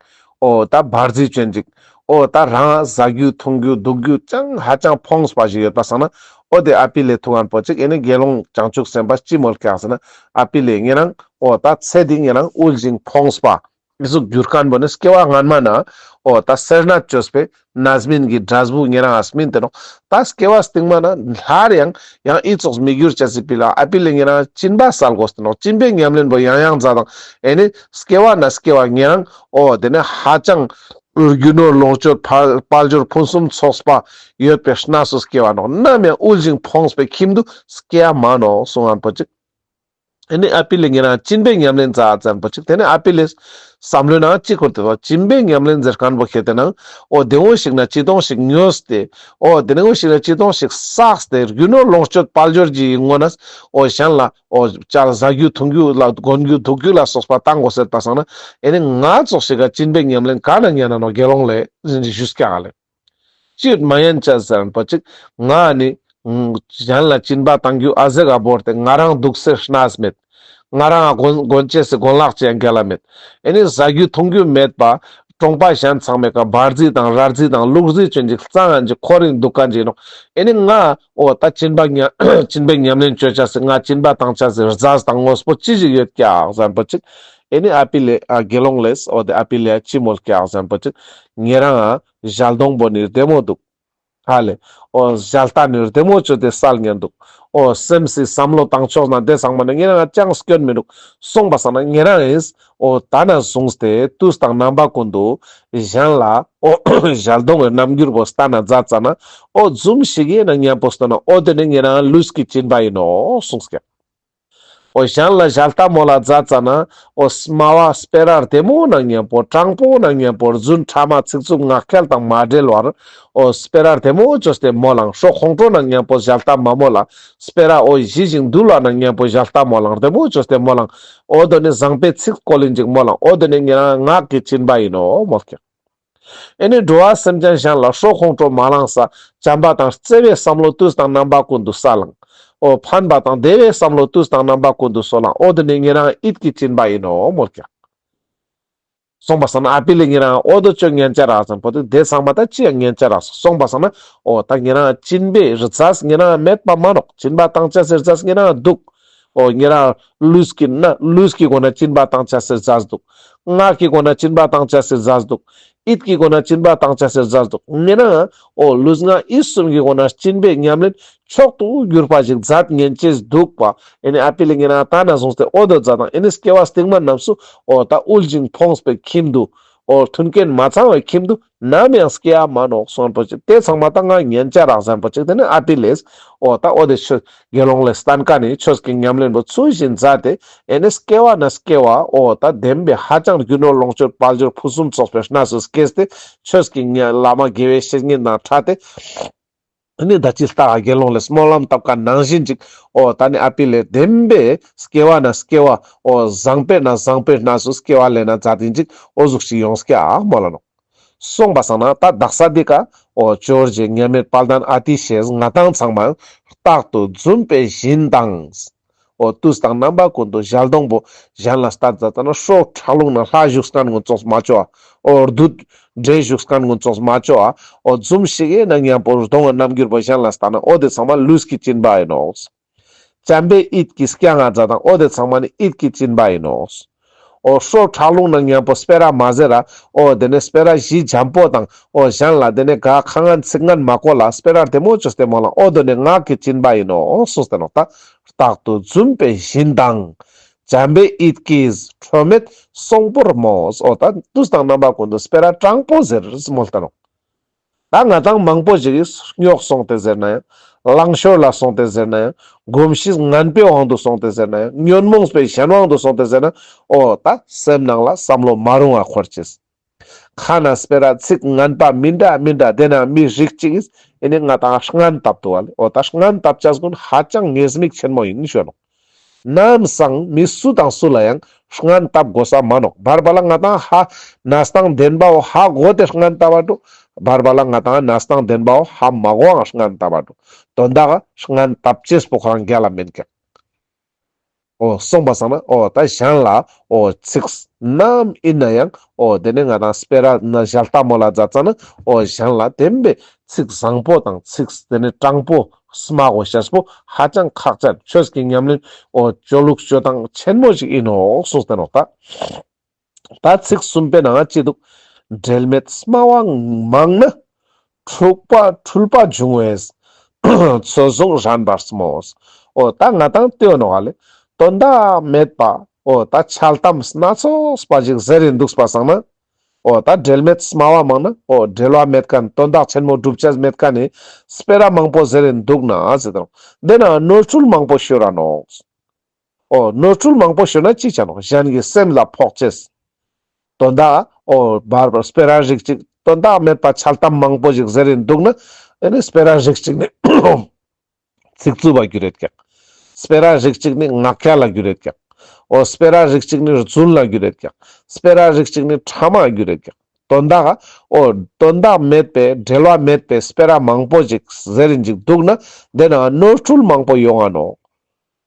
འོ་ད་བ་རྫི་ཅན་ཅིག། འོ་ད་རང་ཟ་རྒྱུ་འཐུང་རྒྱུ་འདུག་རྒྱུ་ཅང་ཧ་ཅང་ཕོངས་པ་ཞིག་ཡོད་པ་སང་ན། འོ་དེ་ཨ་བི་ལེ་ཐུག་ཁན་པོ་ཅིག་ཨེ་ནི་དགེ་སློང་བྱང་ཆུབ་སེམས་དཔའ་ཅི་མོལ་ཀྱག་ཟེར་ན། ཨ་བི་ལེ་ཉེ་རང་འོ་ད་ཚེ་འདི་ཉེ་རང་དབུལ་ཞིང་ཕོངས་པ་ཨི་ཟུག་གྱུར་ཁན་པོ་ནི་སྐྱེ་བ་སྔན་མ་ན་འོ་ད་སེར་སྣ་བཅོས་པའི་རྣམ་སྨིན་གྱི་འབྲས་བུ་ཉེ་རང་ང་སྨིན་ཏེ་ནོག། ད་སྐྱེ་བ་སྟིང་མ་ན་སླར་ཡང་ཡང་ཨི་ཙོགས་མི་འགྱུར་ཅེས་སི་ཕི་ལ་ཨ་བི་ལེ་ཉེ་རང་སྦྱིན་པ་སལ་དགོས་ཏེ་ནོག། སྦྱིན་པའི་ཉམས་ལེན་པོ་ཡང་ཡང་མཛད་དང་། ཨེ་ནི་སྐྱེ་བ་ན་སྐྱེ་བ་ཉེ་རང་འོ་དེ་ནི་ཧ་ཅང་ རྒྱུ་ནོར་ལོངས་སྤྱོད་དཔལ་དཔལ་འབྱོར་ཕུན་སུམ་ཚོགས་པ་ཡོད་པའི་གནས་སུ་སྐྱེ་བ་ནོག། ནམ་ཡང་དབུལ་ཞིང་ཕོངས་པའི་ཁྱིམ་དུ་སྐྱེ་ཡ་མ་ནོག་གསུང་ངན་པོ་ཅིག། ཨེ་ནི་ཨ་པི་ལེ་ཉེ་རང་སྦྱིན་པའི་ཉམས་ལེན་མཛད་ཟེར་ཁན་པོ་ཅིག། ཏེ་ནེ་ཨ་པི་ལེ་བསམ་བློའི་ནང་ཅི་ཁུར་ཏེ་འདུག། སྦྱིན་པའི་ཉམས་ལེན་ཟེར་ཁན་པོ་ཁྱེར་ཏེ་ན་འོ་དེ་འོ་ཞིག་ན་ཅི་ཏོང་ཞིག་ཉོས་ཏེ། འོ་དེ་ནེ་འོ་ཞིག་ན་ཅི་ཏོང་ཞིག་བསགས་ཏེ་རྒྱུ་ནོར་ལོངས་སྤྱོད་དཔལ་འབྱོར་གྱི་ངོ་ན་འོ་གཞན་ལ་འོ་ཅ་ལག་ཟ་རྒྱུ་འཐུང་རྒྱུ་ལ་གོན་རྒྱུ་དུག་རྒྱུ་ལ་སོགས་པ་བཏང་དགོས་ཟེར་པ་སང་ན། ཨེ་ནི་ང་ཙོགས་ཤིག་ག་སྦྱིན་པའི་ཉམས་ལེན་ག་ན་ཉན་ན་ནོག། དགེ་སློང་ལེ་ཟེར་ཞུས་ཀྱག་ལེ། ཅི་མ་ཡན་ཆད་ཟེར་ཁན་པོ་ཅིག། ང་ནི་གཞན་ལ་སྦྱིན་པ་བཏང་རྒྱུ་ཨ་ཟེ་ག་བོར་ཏེ་ང་རང་དུག་སེ་གནས་མེད། ང་རང་གོན་གོན་ཅེས་སི་གོན་ལག་ཅིག་ཡང་རྒྱལ་ལ་མེད། ཨེ་ནི་ཟ་རྒྱུ་འཐུང་རྒྱུ་མེད་པ་གྲོང་པ་གཞན་ཚང་མའི་ཀ་འབར་རྫི་དང་ར་རྫི་དང་ལུག་རྫི་ཅོན་ཅིག་གཙང་ངན་ཅིག་ཁོ་རིང་དུག་ཁན་ཅིག་ནོག། ཨེ་ནི་ང་འོ་ད་སྦྱིན་པ་ཉ་སྦྱིན་པའི་ཉམས་ལེན་ཅོ་ཅེས་སི་ང་སྦྱིན་པ་བཏང་ཅེས་སི་རྫས་དང་དངོས་པོ་ཅི་ཞིག་ཡོད་ཀྱག་ཟེར་ཁན་པོ་ཅིག། ཨེ་ནི་ཨ་པི་ལེ་ཨ་དགེ་སློང་ལེས་འོ་དེ་ཨ་པི་ལེ་ཡ་ཅི་མོལ་ཀྱག་ཟེར་ཁན་པོ་ཅིག། ཉེ་རང་ང་ཞལ་གདོང་པོ་ནི་བདེ་མོ་དུག། ཧ་ལེ། འོ་ཞལ་ཏ་ནི་བདེ་མོ་ཅོས་ཏེ་སལ་ཉན་དུག། འོ་སེམས་སི་བསམ་བློ་བཏང་ཕྱོགས་ན་དེ་ཚང་མ་ནི་ཉེ་རང་ང་ཅང་སྐྱོན་མི་དུག། སོང་པ་སང་ན་ཉེ་རང་ངིས་འོ་ད་ནེ་བཟུང་སྟེ་དུས་དང་རྣམ་པ་ཀུན་ཏུ་གཞན་ལ་འོ་ཞལ་གདོང་གི་རྣམ་འགྱུར་པོ་སྟན་ན་མཛད་ཙ་ན་འོ་ཛུམ་ཞིག་གི་ན་ཉམ་པོ་སྟོན་ན་འོ་དེ་ནི་ཉེ་རང་ལུས་ཀྱི་སྦྱིན་པ་ཨིན་ནོག་གསུངས་ཀྱག། འོ་གཞན་ལ་ཞལ་ཏ་མོལ་ལ་མཛད་ཙ་ན་འོ་སྨྲ་བ་སྤེ་ར་བདེ་མོ་ན་ཉམ་པོ་དྲང་པོ་ན་ཉམ་པོ་རྫུན་ཕྲ་མ་ཚིག་རྩུབ་ངག་འཁྱལ་དང་མ་འབྲེལ་བར་འོ་སྤེ་ར་བདེ་མོ་ཅོས་ཏེ་མོལ་ལང་། ཤོ་ཁོང་ཁྲོ་ན་ཉམ་པོ་ཞལ་ཏ་མ་མོལ་ལ་སྤེ་ར་འོ་ཞི་ཞིང་དུལ་བ་ན་ཉམ་པོ་ཞལ་ཏ་མོལ་ལང་། བདེ་མོ་ཅོས་ཏེ་མོལ་ལང་། འོ་དོ་ནི་བཟང་པོའི་ཚིག་བཀོལ་ལིན་ཅིག་མོལ་ལང་། འོ་དོ་ནི་ཉེ་རང་ངག་གི་སྦྱིན་པ་ཨིན་ནོག་མོལ་ཀྱག། ཨེ་ནི་འགྲོ་བ་སེམས་ཅན་གཞན་ལ་ཤོ་ཁོང་ཁྲོ་མ་ལངས་ས་བྱམས་པ་དང་བརྩེ་བའི་བསམ་བློ་དུས་དང་རྣམ་པ་ཀུན་ཏུ་སལ་ལང་། འོ་ཕན་པ་དང་བདེ་བའི་བསམ་བློ་དུས་དང་རྣམ་པ་ཀུན་ཏུ་གསོལ་ལང་། འོ་དེ་ནི་ཉེ་རང་ཡིད་ཀྱི་སྦྱིན་པ་ཨིན་ནོག་མོལ་ཀྱག། སོང་པ་སང་ན་ཨ་པི་ལེ་ཉེ་རང་འོ་དོ་ཅོ་ཉན་ཅ་རག་ཟེར་ཁན་པོ་དེ་དེ་ཚང་མ་ད་ཅི་ཡང་ཉན་ཅ་རག་སོང་པ་སང་ན་འོ་ད་ཉེ་རང་སྦྱིན་པའི་རྫས་ཉེ་རང་མེད་པ་མ་ནོག། སྦྱིན་པ་བཏང་ཅེས་སི་རྫས་ཉེ་རང་དུག། འོ་ཉེ་རང་ལུས་ཀྱི་ན་ལུས་ཀྱི་སྒོ་ན་སྦྱིན་པ་བཏང་ཅེས་སི་རྫས་དུག། ངག་གི་སྒོ་ན་སྦྱིན་པ་བཏང་ཅེས་སི་རྫས་དུག། ཡིད་ཀྱི་སྒོ་ན་སྦྱིན་པ་བཏང་ཅེས་སི་རྫས་དུག། ཉེ་རང་འོ་ལུས་ངག་ཡིད་གསུམ་གྱི་སྒོ་ན་སྦྱིན་པའི་ཉམས་ལེན་མཆོག་ཏུ་གྱུར་པ་ཞིག་མཛད་ཉན་ཅེས་དུག་པ། ཨེ་ནི་ཨ་པི་ལེ་ཉེ་རང་ད་ནེ་བཟུང་སྟེ་འོ་དོ་མཛད་དང་། ཨེ་ནི་སྐྱེ་བ་སྟིང་མ་རྣམས་སུ་འོ་ད་དབུལ་ཞིང་ཕོངས་པའི་ཁྱིམ་དུ་འོ་མཐུན་རྐྱེན་མ་ཚང་བའི་ཁྱིམ་དུ་ནམ་ཡང་སྐྱེ་ཡ་མ་ནོག་གསུངས་པོ་ཅིག། དེ་ཚང་མ་ད་ང་ཉན་ཅ་རག་ཟེར་ཁན་པོ་ཅིག། དེ་ནི་ཨ་པི་ལེས་འོ་ད་འོ་དེ་ཆོས་དགེ་སློང་ལེ་སྟན་ཀ་ནི་ཆོས་ཀྱི་ཉམས་ལེན་པོ་ཚུལ་བཞིན་མཛད་དེ། ཨེ་ནི་སྐྱེ་བ་ན་སྐྱེ་བ་འོ་ད་བདེན་པའི་ཧ་ཅང་རྒྱུ་ནོར་ལོངས་སྤྱོད་དཔལ་འབྱོར་ཕུན་སུམ་ཚོགས་པའི་གནས་སུ་སྐྱེས་ཏེ་ཆོས་ཀྱི་ཉ་བླ་མ་དགེ་བའི་བཤེས་གཉེན་དང་ཕྲད་དེ། ཨེ་ནི་ད་ཅི་ལྟ་ག་དགེ་སློང་ལེ་སྨོན་ལམ་བཏབ་ཀ་ནང་བཞིན་ཅིག། འོ་ད་ནི་ཨ་པི་ལེ་བདེན་པའི་སྐྱེ་བ་ན་སྐྱེ་བ་འོ་བཟང་པོའི་ན་བཟང་པོའི་གནས་སུ་སྐྱེ་བ་ལེན་ན་མཛད་དེ་ཅིག་འོ་ཟུག་ཞིག་ཡོང་སྐྱག་མོལ་ལ་ནོག། སོང་པ་སང་ན་ད་དག་ས་འདི་ཀ་འོ་ཇོ་བོ་རྗེ་མཉམ་མེད་དཔལ་ལྡན་ཨ་ཏི་ཤས་ང་དང་ཚང་མ་རྟག་ཏུ་འཛུམ་པའི་བཞིན་དང་། འོ་དུས་དང་རྣམ་པ་ཀུན་ཏུ་ཞལ་གདོང་པོ་གཞན་ལ་སྟན་ཙ་ན་ཤོ་ཁྲག་རླུང་ན་ལྷ་བཞུགས་ཁན་ཀུན་ཙོགས་མ་ཅོ་འ། འོ་བདུད་འདྲེ་བཞུགས་ཁན་ཀུན་ཙོགས་མ་ཅོ་འ། འོ་ཛུམ་ཞིག་ཨིན་ན་ཉམ་པོ་གདོང་ངི་རྣམ་འགྱུར་པོ་གཞན་ལ་སྟན་ན་འོ་དེ་ཚང་མ་ལུས་ཀྱི་སྦྱིན་པ་ཨིན་ནོག། བྱམས་པའི་ཡིད་ཀྱིས་བསྐྱང་ང་མཛད་དང་འོ་དེ་ཚང་མ་ནི་ཡིད་ཀྱི་སྦྱིན་པ་ཨིན་ནོག། འོ་ཤོ་ཁྲག་རླུང་ན་ཉམ་པོ་སྤེ་ར་མ་ཟེར་ར། འོ་དེ་ནེ་སྤེ་ར་ཞི་འཇམ་པོ་དང་འོ་གཞན་ལ་དེ་ནེ་ག་ཁ་ངན་ཚིག་ངན་མ་གོ་ལ་སྤེ་ར་བདེ་མོ་ཅོས་ཏེ་མོལ་ལ་འོ་དེ་ནི་ངག་གི་སྦྱིན་པ་ཨིན་ནོག་གསུངས་ཏེ་ནོག་ད། རྟག་ཏུ་འཛུམ་པའི་བཞིན་དང་། བྱམས་པའི་ཡིད་ཀྱིས་ཁྲོ་མེད་གསོང་པོར་མོས། འོ་ད་དུས་དང་རྣམ་པ་ཀུན་ཏུ་སྤེ་ར་དྲང་པོ་ཟེར་མོལ་ཏེ་ནོག། ད་ང་དང་མང་པོ་ཞིག་གིས་རྙོག་སོང་སྟེ་ཟེར་ན་ཡང་། ལང་ཤོར་ལ་སོང་སྟེ་ཟེར་ན་ཡང་། གོམས་གཤིས་ངན་པའི་དབང་དུ་སོང་སྟེ་ཟེར་ན་ཡང་། ཉོན་མོངས་པའི་གཞན་དབང་དུ་སོང་སྟེ་ཟེར་ན། འོ་ད་སེམས་ནང་ལ་བསམ་བློ་མ་རུང་བ་འཁོར་ཅེས། ཁ་ནེ་སྤེ་ར་ཚིག་ངན་པ་མི་འདྲ་མི་འདྲ་དེ་ན་མི་རིགས་ཅིག་གིས་ཨེ་ནི་ང་དང་སྔན་བཏབ་འདུག་བ་ལེ། འོ་ད་སྔན་བཏབ་ཅེས་ཀུན་ཧ་ཅང་ཉེས་དམིགས་ཆེན་མོ་ཨིན་ཞུ་ནོག། ནམ་སང་མི་སུ་དང་སུ་ལ་ཡང་སྔན་བཏབ་དགོས་ས་མ་ནོག། བར་བར་ལ་ང་དང་ཧ་གནས་སྟངས་བདེན་པའོ་ཧ་གོ་སྟེ་སྔན་བཏབ་པ་འདུག། བར་བར་ལ་ང་དང་གནས་སྟངས་བདེན་པའོ་ཧ་མ་གོ་ཡང་སྔན་བཏབ་པ་འདུག། དོན་དག་སྔན་བཏབ་ཅེས་པོ་ཁོ་རང་རྒྱལ་ལ་མེན་ཀྱག། འོ་སོང་པ་སང་ན་འོ་ད་གཞན་ལ་འོ་ཚིག་ནམ་ཨིན་ན་ཡང་འོ་དེ་ནེ་ང་དང་སྤེ་ར་ན་ཞལ་ལྟ་མོལ་ལ་མཛད་ཙ་ན་འོ་གཞན་ལ་བདེན་པའི་ཚིག་བཟང་པོ་དང་ཚིག་དེ་ནེ་དྲང་པོ་སྨྲ་དགོས་ཤེས་པོ་ཧ་ཅང་ཁག་ཅན། ཆོས་ཀྱི་ཉམས་ལེན་འོ་ཅོ་ལུགས་ཅོ་སྟངས་ཆེན་མོ་ཞིག་ཨིན་ནོག་གསུངས་ཏེ་ནོག་ད། ད་ཚིག་གསུམ་པའི་ནང་ཅི་འདུག། འབྲེལ་མེད་སྨྲ་བ་མང་ན། འཁྲུལ་པ་འཁྲུལ་པ་འབྱུང་བས། ཚོད་བཟུང་རན་པར་སྨོས། འོ་ད་ང་དང་ལྟོས་ནོག་ཧ་ལེ། དོན་དག་མེད་པ་འོ་ད་འཆལ་གཏམ་སྣ་ཚོགས་པ་ཞིག་ཟེར་རིན་འདུག་པ་སང་ན། འོ་ད་འབྲེལ་མེད་སྨྲ་བ་མང་ན། འོ་འབྲེལ་བ་མེད་མཁན་དོན་དག་ཆེན་མོ་སྒྲུབ་ཅེས་མེད་མཁན་ནི་སྤེ་ར་མང་པོ་ཟེར་རིན་འདུག་ན་ཟེར་ཏེ་ནོག། དེ་ན་ནོར་འཁྲུལ་མང་པོ་ཤོར་ར་ནོག། འོ་ནོར་འཁྲུལ་མང་པོ་ཤོར་ན་ཅི་ཆ་ནོག། གཞན་གྱི་སེམས་ལ་ཕོག་ཅེས། དོན་དག་འོ་བར་བར་སྤེ་ར་རིགས་ཅིག་དོན་དག་མེད་པ་འཆལ་གཏམ་མང་པོ་ཞིག་ཟེར་རིན་འདུག་ན། ཨེ་ནི་སྤེ་ར་རིགས་ཅིག་ནི་ཚིག་རྩུབ་པ་གྱུར་རེད་ཀྱག། སྤེ་ར་རིགས་ཅིག་ནི་ངག་འཁྱལ་ལ་གྱུར་རེད་ཀྱག། འོ་སྤེ་ར་རིགས་ཅིག་ནི་རྫུན་ལ་གྱུར་རེད་ཀྱག། སྤེ་ར་རིགས་ཅིག་ནི་ཕྲ་མ་གྱུར་རེད་ཀྱག། དོན་དག་འོ་དོན་དག་མེད་པའི་འབྲེལ་བ་མེད་པའི་སྤེ་ར་མང་པོ་ཞིག་ཟེར་རིན་ཅིག་འདུག་ན། དེ་ན་ནོར་འཁྲུལ་མང་པོ་ཡོང་ང་ནོག།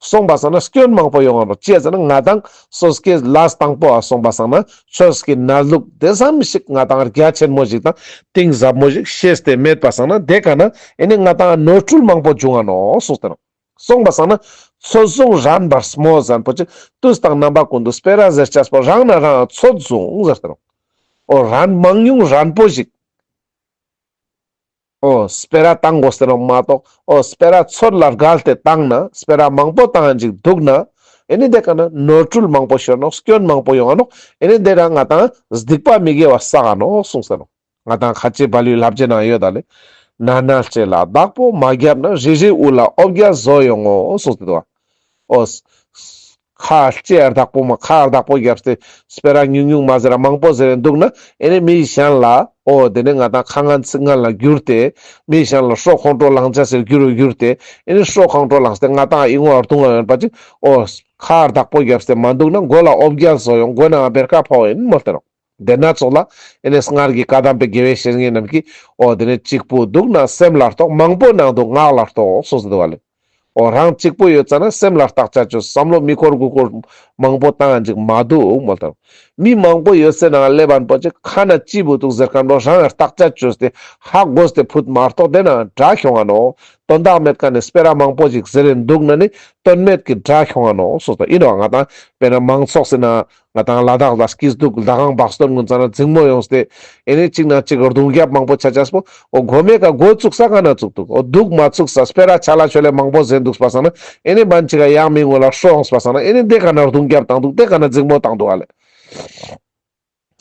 སོང་པ་སང་ན་སྐྱོན་མང་པོ་ཡོང་ང་ནོག། ཅི་ཟེར་ན་ང་དང་སོ་སྐྱེ་ལས་དང་པོ་ཨ་སོང་པ་སང་ན་ཆོས་ཀྱི་གནས་ལུགས་དེ་ཙམ་ཞིག་ང་དང་རྒྱ་ཆེན་མོ་ཞིག་དང་གཏིང་ཟབ་མོ་ཞིག་ཤེས་ཏེ་མེད་པ་སང་ན། དེ་ཀ་ན་ཨེ་ནི་ང་དང་ནོར་འཁྲུལ་མང་པོ་འབྱུང་ང་ནོག་གསུངས་ཏེ་ནོག། སོང་པ་སང་ན་ཚོད་བཟུང་རན་པར་སྨོ་ཟེར་ཁན་པོ་ཅིག་དུས་དང་རྣམ་པ་ཀུན་ཏུ་སྤེ་ར་ཟེར་ཅེས་པོ་རང་ན་རང་ཚོད་བཟུང་ཟེར་ཏེ་ནོག། འོ་རན་མང་ཉུང་རན་པོ་ཞིག་འོ་སྤེ་ར་བཏང་དགོས་ཟེར་ནོག་མ་གཏོགས། འོ་སྤེ་ར་ཚོད་ལ་བརྒལ་ཏེ་བཏང་ན། སྤེ་ར་མང་པོ་བཏང་ཅིག་འདུག་ན། ཨེ་ནི་དེ་ཀ་ན་ནོར་འཁྲུལ་མང་པོ་ཤོར་ནོག། སྐྱོན་མང་པོ་ཡོང་ང་ནོག། ཨེ་ནི་དེ་རང་ང་དང་སྡིག་པ་མི་དགེ་བ་བསགས་ང་ནོག་གསུངས་ཟེར་ནོག། ང་དང་ཁ་ཆེ་བ་ལུའི་བསླབ་བྱའི་ནང་ཡོད་ད་ལེ། ན་ན་ལྕེ་ལ་བདག་པོ་མ་བརྒྱབ་ན། རེ་རེའི་དབུ་ལ་འོ་བརྒྱལ་བཟོ་ཡོང་ངོ་གསུངས་ཏེ་འདུག་པ། འོ། ཁ་ལྕེ་བདག་པོ་མ་ཁ་བདག་པོ་བརྒྱབ་སྟེ་སྤེ་ར་ཉུང་ཉུང་མ་ཟེར་ར་མང་པོ་ཟེར་རེ་འདུག་ན། ཨེ་ནི་མི་གཞན་ལ་འོ་དེ་ནི་ང་དང་ཁ་ངན་ཚིག་ངན་ལ་གྱུར་ཏེ། མི་གཞན་ལ་ཤོ་ཁོང་ཁྲོ་ལངས་ཅེས་སི་རྒྱུ་རུ་གྱུར་ཏེ། ཨེ་ནི་ཤོ་ཁོང་ཁྲོ་ལངས་ཏེ་ང་དང་ཨི་ངོ་བར་རྡུང་ང་ཡོང་པ་ཅིག། འོ་ཁ་བདག་པོ་བརྒྱབ་སྟེ་མ་འདུག་ན་མགོ་ལ་འོ་བརྒྱལ་བཟོ་ཡོང་། མགོ་ནང་བེར་ཀ་ཕོག་ཡིན་མོལ་ཏེ་ནོག། དེ་ན་ཙོགས་ལ་ཨེ་ནི་སྔར་གྱི་བཀའ་གདམས་པའི་དགེ་བའི་བཤེས་གཉེན་རྣམས་ཀྱིས། འོ་དེ་ནི་གཅིག་པུ་འདུག་ན་སེམས་ལ་རྟོག། མང་པོ་ནང་དུ་ངག་ལ་རྟོག་གསུངས་ཏེ་འདུག་པ་ལེ། འོ་རང་གཅིག་པུ་ཡོད་ཙ་ན་སེམས་ལ་བརྟག་དཔྱད་ཅོས། བསམ་བློ་མི་འཁོར་དགུ་འཁོར་མང་པོ་བཏང་ཅིག་མ་འདུག་མོལ་ཏེ་ནོག། མི་མང་པོ་ཡོད་སའི་ནང་སླེབས་པ་ཅིག་ཁ་ན་ཅི་བུད་འདུག་ཟེར་ཁན་པོ་རང་བརྟག་དཔྱད་ཅོས་ཏེ་ཧ་གོ་སྟེ་ཕུད་མ་གཏོགས། དེ་ན་དགྲ་ཁྱོང་ང་ནོག། དོན་དག་མེད་ཁན་ནི་སྤེ་ར་མང་པོ་ཞིག་ཟེར་རེ་འདུག་ན་ནི་དོན་མེད་ཀྱི་དགྲ་ཁྱོང་ང་ནོག་གསུངས་ཏེ་ཡིན་ནོག། ང་དང་དཔེར་ན་མང་ཚོགས་སི་ནང་ང་དང་ལ་དྭགས་ལ་སྐྱིད་སྡུག་ལྡ་ཁང་བག་སྟོན་ཀུན་ཙ་ན་འཛིང་མོ་ཡོངས་ཏེ། ཨེ་ནི་གཅིག་ན་གཅིག་རྡུང་རྒྱབ་མང་པོ་ཆ་ཅེས་པོ། འོ་མགོ་མའི་ཀ་འགོ་བཙུགས་ས་ག་ན་བཙུགས་འདུག། འོ་འདུག་མ་བཙུགས་ས་སྤེ་ར་ཆ་ལ་ཆོ་ལེ་མང་པོ་ཟེར་འདུག་པ་སང་ན། ཨེ་ནི་བན་ཅིག་ག་ཡང་མི་ངོ་ལ་ཤོ་ཡོངས་པ་སང་ན། ཨེ་ནི་དེ་ག་ན་རྡུང་རྒྱབ་བཏང་འདུག། དེ་ག་ན་འཛིང་མོ་བཏང་འདུག་ཨ་ལེ།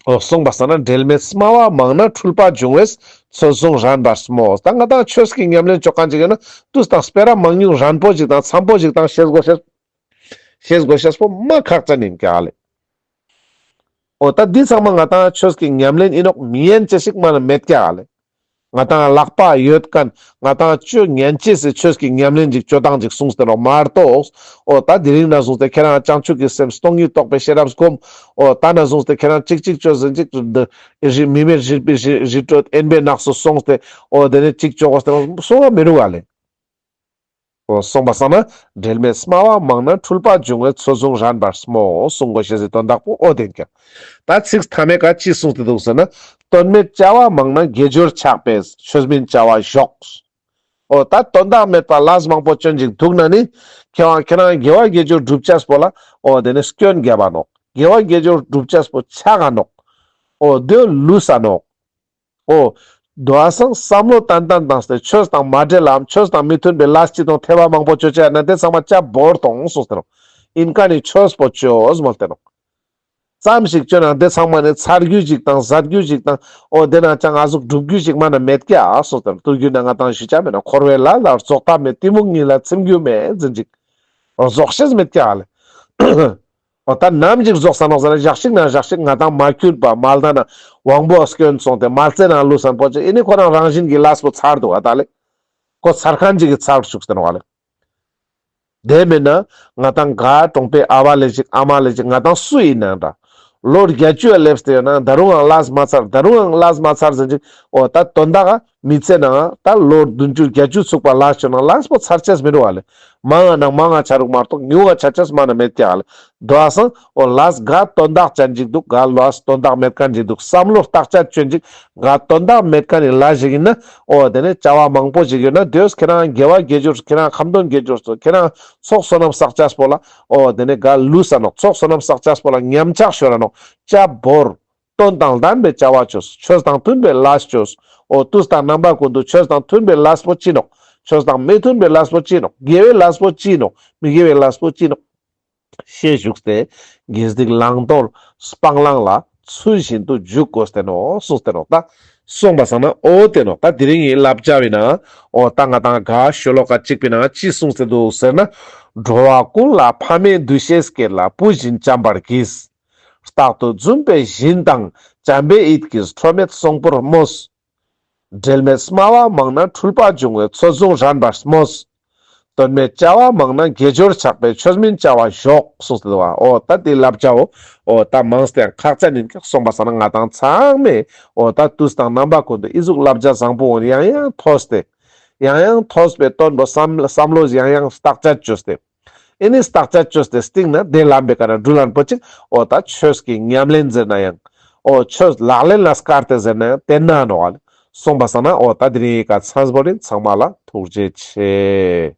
འོ་གསུངས་པ་སང་ན་འབྲེལ་མེད་སྨྲ་བ་མང་ན། འཁྲུལ་པ་འབྱུང་བས་ཚོད་བཟུང་རན་པར་སྨོ། ད་ང་དང་ཆོས་ཀྱི་ཉམས་ལེན་ཅོ་ཁན་ཅིག་ཡོད་ན་དུས་དང་སྤེ་ར་མང་ཉུང་རན་པོ་ཞིག་དང་འཚམ་པོ་ཞིག་དང་ཤེས་དགོས་ཤེས། ཤེས་དགོས་ཤེས་པོ་མ་ཁག་ཅན་ཡིན་ཀྱག་ལེ། འོ་ད་འདི་ཚང་མ་ང་དང་ཆོས་ཀྱི་ཉམས་ལེན་ཡིན་ནོག་མི་ཡན་ཅེས་ཤིག་མ་ན་མེད་ཀྱག་ལེ། ང་དང་ལག་པ་ཡོད་ཁན། ང་དང་ཆོས་ཉན་ཅེས་སི་ཆོས་ཀྱི་ཉམས་ལེན་ཅིག་ཅོ་སྟངས་ཅིག་གསུངས་ཏེ་ནོག་མ་གཏོགས། འོ་ད་དེ་རིང་ན་བཟུང་སྟེ་ཁྱེད་རང་བྱང་ཆུབ་ཀྱི་སེམས་སྟོང་ཉིད་རྟོགས་པའི་ཤེས་རབ་སྒོམ། འོ་ད་ན་བཟུང་སྟེ་ཁྱེད་རང་ཅིག་ཅིག་ཅོས་ཟིན་ཅིག་མི་མེད་རི་པའི་རི་ཁྲོད་དབེན་པའི་ནགས་སུ་སོང་སྟེ། འོ་དེ་ནས་ཅིག་ཅོ་དགོས་ཏེ་སོང་བ་མི་རུག་ག་ལེ། འོ་གསུངས་པ་སང་ན་འབྲེལ་མེད་སྨྲ་བ་མང་ན། འཁྲུལ་པ་འབྱུང་བས་ཚོད་བཟུང་རན་པར་སྨོ། གསུང་དགོས་ཤེས་སི་དོན་དག་པོ་འོ་དེ་ཡིན་ཀྱག། ད་ཚིག་མཐའ་མའི་ཀ་ཅི་གསུངས་ཏེ་འདུག་ཟེར་ན། དོན་མེད་བྱ་བ་མང་ན། དགེ་སྦྱོར་ཆགས་པས་ཆོས་མིན་བྱ་བ་ཞོག། འོ་ད་དོན་དག་མེད་པ་ལས་མང་པོ་ཅོན་ཅིག་འདུག་ན་ནི། ཁྱེད་རང་ཁྱེད་རང་དགེ་བ་དགེ་སྦྱོར་སྒྲུབ་ཅེས་པོ་ལ་འོ་དེ་ནི་སྐྱོན་རྒྱབ་པ་ནོག། དགེ་བ་དགེ་སྦྱོར་སྒྲུབ་ཅེས་པོ་ཆག་ག་ནོག། འོ་དེ་ལུས་ས་ནོག། འོ། དོ་བ་སང་བསམ་བློ་ཏན་ཏན་བཏང་སྟེ་ཆོས་དང་མ་འབྲེལ་ལམ་ཆོས་དང་མི་མཐུན་པའི་ལས་ཅི་དང་ཐེ་བ་མང་པོ་ཅོ་ཅེས་ན་དེ་ཚང་མ་ཅ་བོར་ཐོང་གསུངས་ཏེ་ནོག། ཨིན་ཀ་ནི་ཆོས་པོ་ཅོས་མོལ་ཏེ་ནོག། ཙམ་ཞིག་ཅོས་ན་དེ་ཚང་མ་ནི་ཚར་རྒྱུ་ཞིག་དང་ཟད་རྒྱུ་ཞིག་དང་འོ་དེ་ན་ཅང་ང་ཟུག་སྒྲུབ་རྒྱུ་ཞིག་མ་ན་མེད་ཀྱག་གསུངས་ཏེ་ནོག། ཐུགས་རྒྱུད་ན་ང་དང་ཞུ་ཅ་མེད་ན་འཁོར་བའི་ལས་ལ་རྫོགས་མཐའ་མེད། གཏི་མུག་གཉིད་ལ་ཚིམ་རྒྱུ་མེད་ཟེར་ཅིག། རྫོགས་ཤེས་མེད་ཀྱག་ལེ། འོ་ད་ནམ་ཞིག་རྫོགས་ས་ནོག་ཟེར་ན་ཞག་ཞིག་ན་ཞག་ཞིག་ང་དང་མ་གྱུར་པ་མ་ལྟ་ན་དབང་པོ་སྐྱོན་སོང་སྟེ་མ་རྩེ་ན་ལུས་སན་པོ་ཅིག་ཨེ་ནི་ཁོ་རང་རང་བཞིན་གྱི་ལས་པོ་ཚར་འདུག་ག་ད་ལེ། ཁོ་ཚར་ཁན་ཅིག་གི་ཚར་བཅུག་སྟེ་ནོག་ག་ལེ། དེ་མེད་ན་ང་དང་ག་གྲོང་པའི་ཨ་བ་ལེ་ཅིག་ཨ་མ་ལེ་ཅིག་ང་དང་སུ་ཡིན་ནའང་འདྲ། ལོ་བརྒྱད་ཅུ་ཡ་སླེབས་ཏེ་ཡོད་ན་ད་རུང་ཡང་ལས་མ་ཚར་ད་རུང་ཡང་ལས་མ་ཚར་ཟེར་ཅིག། འོ་ད་དོན་དག་ག་མི་ཚེ་ནང་ད་ལོ་བདུན་ཅུ་བརྒྱད་ཅུ་ཚུགས་པ་ལས་ཅོ་ན་ལས་པོ་ཚར་ཅེས་མི་རུག་ག་ལེ། མང་ང་ནང་མང་ང་ཆ་རུག་མ་གཏོགས་ཉུང་ང་ཆ་ཅེས་མ་ན་མེད་ཀྱག་ལེ། དོ་བ་སང་འོ་ལས་ག་དོན་དག་ཅན་ཅིག་འདུག། ག་ལས་དོན་དག་མེད་ཁན་ཅིག་འདུག། བསམ་བློ་བརྟག་དཔྱད་ཅོན་ཅིག། ག་དོན་དག་མེད་ཁན་ནི་ལས་ཞིག་ཡིན་ན་འོ་དེ་ནི་བྱ་བ་མང་པོ་ཞིག་ཡོད་ན་དེ་ཁྱེད་རང་དགེ་བ་དགེ་སྦྱོར་ཁྱེད་རང་ཁ་འདོན་དགེ་སྦྱོར་ཁྱེད་རང་ཚོགས་བསོད་ནམས་བསགས་ཅེས་པོ་ལ་འོ་དེ་ནི་ག་ལུས་ས་ནོག། ཚོགས་བསོད་ནམས་བསགས་ཅེས་པོ་ལ་ཉམས་ཆག་ཤོར་ར་ནོག། ཅ་བོར། དོན་དང་ལྡན་པའི་བྱ་བ་ཅོས། ཆོས་དང་མཐུན་པའི་ལས་ཅོས། འོ་དུས་དང་རྣམ་པ་ཀུན་ཏུ་ཆོས་དང་མཐུན་པའི་ལས་པོ་ཅི་ནོག། ཆོས་དང་མི་མཐུན་པའི་ལས་པོ་ཅི་ནོག། དགེ་བའི་ལས་པོ་ཅི་ནོག། མི་དགེ་བའི་ལས་པོ་ཅི་ནོག། ཤེས་བཅུག་སྟེ་དགེ་སྡིག་བླང་དོར་སྤང་བླང་ལ་ ཚུལ་བཞིན་དུ་འཇུག་དགོས་ཏེ་ནོག་གསུངས་ཏེ་ནོག། ད་གསུངས་པ་སང་ན་འོ་དེ་ནོག། ད་དེ་རིང་ངི་བསླབ་བྱ་བི་ནང་འོ་ད་ང་དང་ག་ཤོ་ལོ་ཀ་གཅིག་པི་ནང་ཅི་གསུངས་ཏེ་འདུག་ཟེར་ན། འགྲོ་བ་ཀུན་ལ་ཕ་མའི་འདུ་ཤེས་བསྐྱེད་ལ་བུ་བཞིན་བྱམས་པར་གྱིས། རྟག་ཏུ་འཛུམ་པའི་བཞིན་དང་བྱམས་པའི་ཡིད་ཀྱིས་ཁྲོ་མེད་གསོང་པོར་བསྔོས། འབྲལ་མེད་སྨྲ་བ་མང་ན་འཁྲུལ་པ་འབྱུང་བས་ཚོད་བཟུང་རན་པར་བསྔོས། དོན་མེད་བྱ་བ་མང་ན་དགེ་སྦྱོར་ཆགས་པས་ཆོས་མིན་བྱ་བ་ཞོག་གསུངས་ཏེ་འདུག་པ། འོ་ད་དེ་བསླབ་བྱའོ། འོ་ད་མང་སྟེ་ཡང་ཁག་ཅན་ཡིན་ཀྱག། གསུངས་པ་སང་ན་ང་དང་ཚང་མས་འོ་ད་དུས་དང་རྣམ་པ་ཀུན་ཏུ་ཨི་ཟུག་བསླབ་བྱ་བཟང་པོ་འོ་ཡང་ཡང་ཐོས་ཏེ། ཡང་ཡང་ཐོས་པའི་དོན་པོ་བསམ་བསམ་བློ་ཡང་ཡང་བརྟག་དཔྱད་བཅོས་ཏེ། ཨེ་ནི་བརྟག་དཔྱད་བཅོས་ཏེ་སྟིང་ན་དེ་ལམ་པའི་ཀ་ན་འགྲུལ་ལན་པོ་ཅིག། འོ་ད་ཆོས་ཀྱི་ཉམས་ལེན་ཟེར་ན་ཡང་། འོ་ཆོས་ལག་ལེན་ལ་སྐར་ཏེ་ཟེར་ན་ཡང་དེ་ན་ནོག་ཨ་ལེ། གསུངས་པ་སང་ན་འོ་ད་དེ་རིང་ངི་ཀ་ཚང་པོ་རིན་ཚང་མ་ལ་ཐུགས་རྗེ་ཆེ།